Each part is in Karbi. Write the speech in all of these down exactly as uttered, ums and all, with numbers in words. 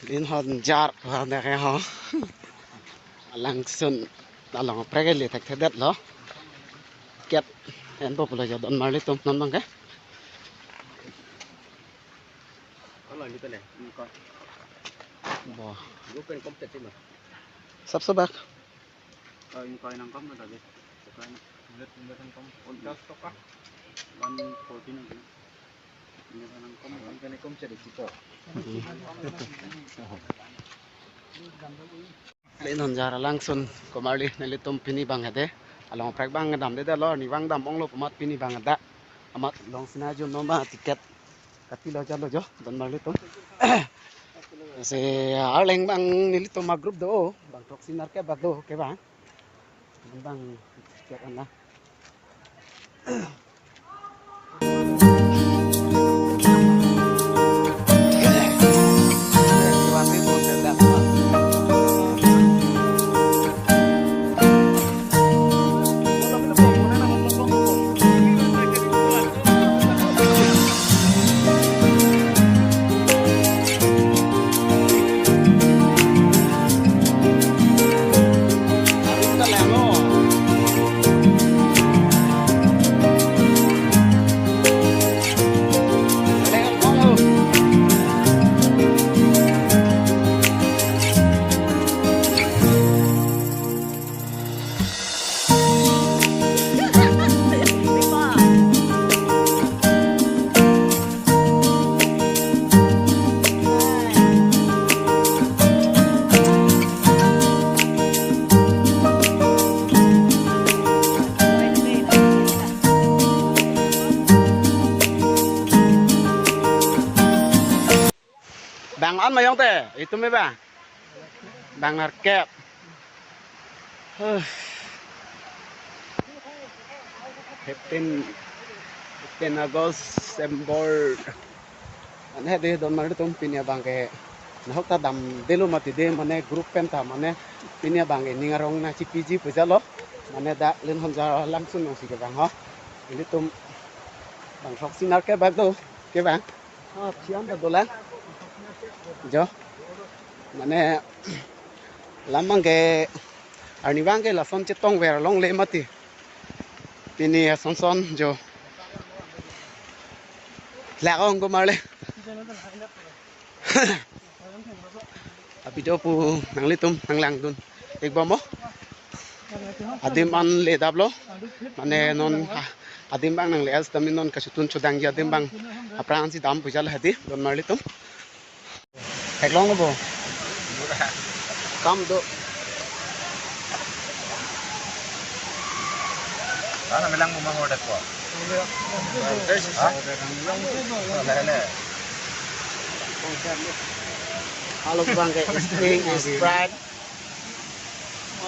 Linhon jar ha dake ho. Alangsun along prek le thekthedetlo. Ket enpo pulo jo don marli atum non abangke. Bo. Sapsobak. Oh, ini kau yang kom na tadi. Sekarang. Ini, ini yang kom. One forty nanti. Ini yang kom, ini yang kom jadi kita. Linhon jar alangsun komarli nelitum pini abang hedi. Along prek abang damdedetlo, arni abang dam onglo pu amat pini abang dak. Amat long sina jun non abang ticket. Katilo jalo jo, don marli atum. Si Arleng abang nelitum a-group do, bang throksi nerkep bak do, ke bang. Bang ticket ana. Bang an mayong te, itum me bang. Bang nerkep. Huh. Fifteen, fifteen August, December. Mane hedi don marli atum pini abangke. Nahok ta damdelo mati de mane group pen ta mane pini abangke ning arong nangchipiji pu jalo. Mane dak Linhon jar alangsun nangsi ke bang ho. Ilitum bang throksi nerkep bak do ke bang. Ah, phian ta dolang. Jo. Mane lam abangke arni abangke lason chetongver longle mati. Pini ason son jo. Lak ong komarli. A-video pu nanglitum nanglangdun ikbom mo. Adim an le daplo. Mane non, ha, adim abang nangle-et tame non kachotun chodangji adim abang aphrang si dam pu jalo hedi don marli atum. Theklonglo bo. Kam do. Ano melang mo mahor dakwa. Ha? Hele, hele. Halo abangke Sting, Sprite.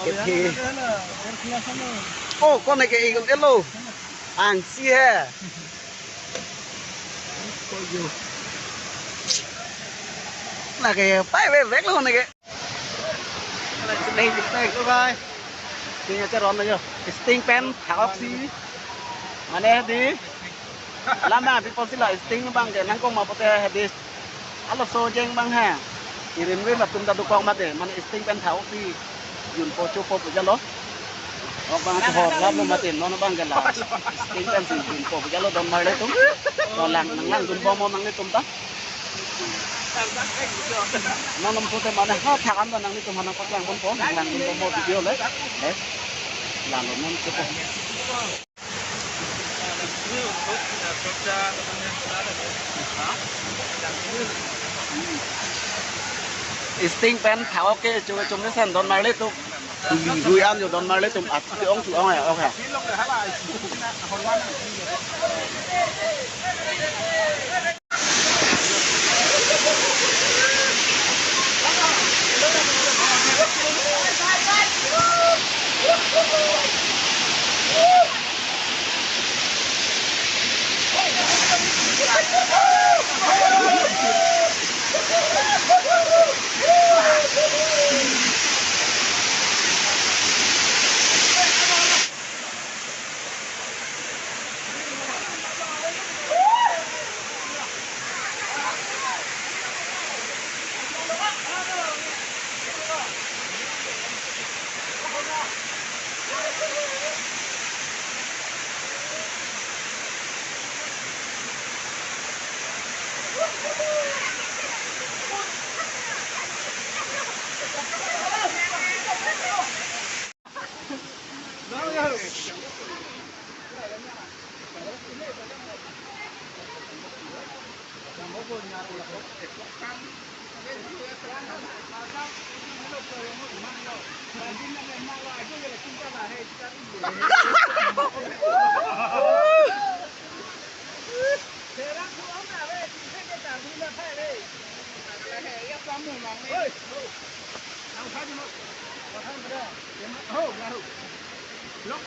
Kethi. Oh, kone ke ikon elo. Angsi he. Lake pai ve vek lo kone ke. Lake nei vek lo kai. Sting acharon na jo. Sting pen thak-oksi. Mane di. Lama pi apotsi la Sting abangke nangkok ma pote hedi. Alo so jeng abang ha. Irin rin atum ta dokok mati, mane Sting pen thak-oksi junpo chopo pu jalo. Ok abang si hor lap lo mati, non abangke la Sting pen si junpo pu jalo don marli atum. To lang nanglangdun bom mo nanglitum ta. Non non pote mane ha thak an ta nanglitum ha nangpaklang ponpo, nanglangdun bom mo video le. Eh. Lang non chopo. Sting pen thak-ok ke chung chung ni sen don marli atum. Tuli rui an jo don marli atum. At ong tu ong ya, ok ya.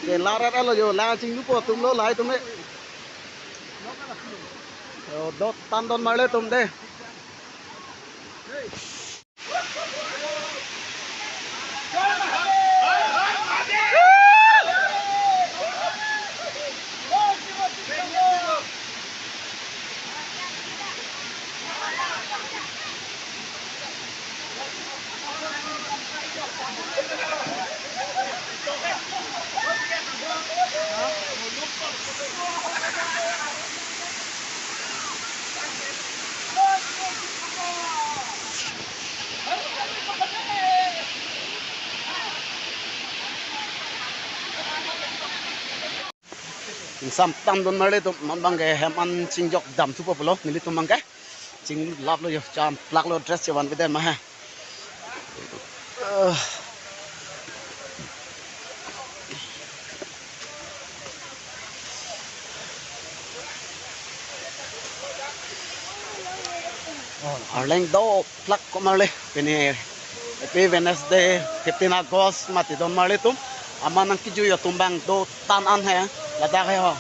Ke larat alo jo, la chinglupo atum lo, lahai atum le. Yo, dot tan don marli atum de. Ingsamtang don marli atum, non abang ke hem an chingjok damthupo pulo, nelitum abang ke. Chinglaplo jo, champlaklo dress chevan biden ma he. Eh. Arleng doplak ko marli, pini happy Wednesday, fifteen August mati don marli atum. Amat nangkejui atum abang do tan an he, ladak he ho.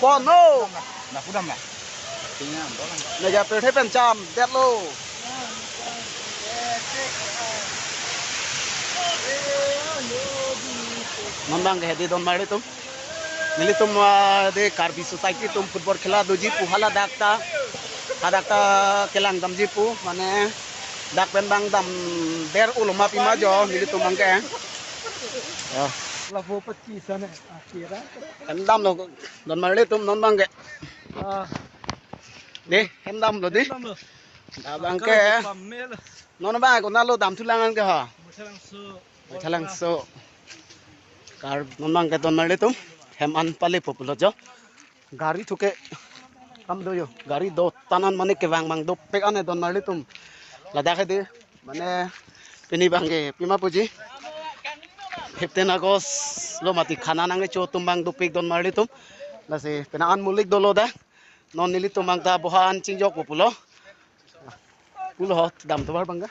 Pono. Na pudam na. Tingnan, bolang. Mega pirthe pen chamdetlo. Non abang ke hedi don marli atum. Nelitum, ah, de Karbi society atum football khela doji pu, haladak ta, hadak ta kelang damji pu, mane dak pen abang damder ulo ma pima jo, nelitum abang ke. Ya. Lapu pachis ane, akhira. Hem damlo don marli atum non abang ke. Ah. De, hem damlo de. Hem damlo. Abang ke. Pamelo. Non abang ke konatlo damthulang an ke ha. Moithalangso. Moithalangso. Kar non abang ke don marli atum. Hem an palepo pulo jo. Gari thuke kam do jo. Gari do tan an mane kevang abang dopik an he don marli atum. Ladak hedi mane pini abang ke pima puji. Fifteen August lo mati khana nangkecho atum abang dopik don marli atum. Lasi pina an mulik dolo da. Non nelitum abang ta boha an chingjokpo pulo. Pulo ho, damthu abang ke.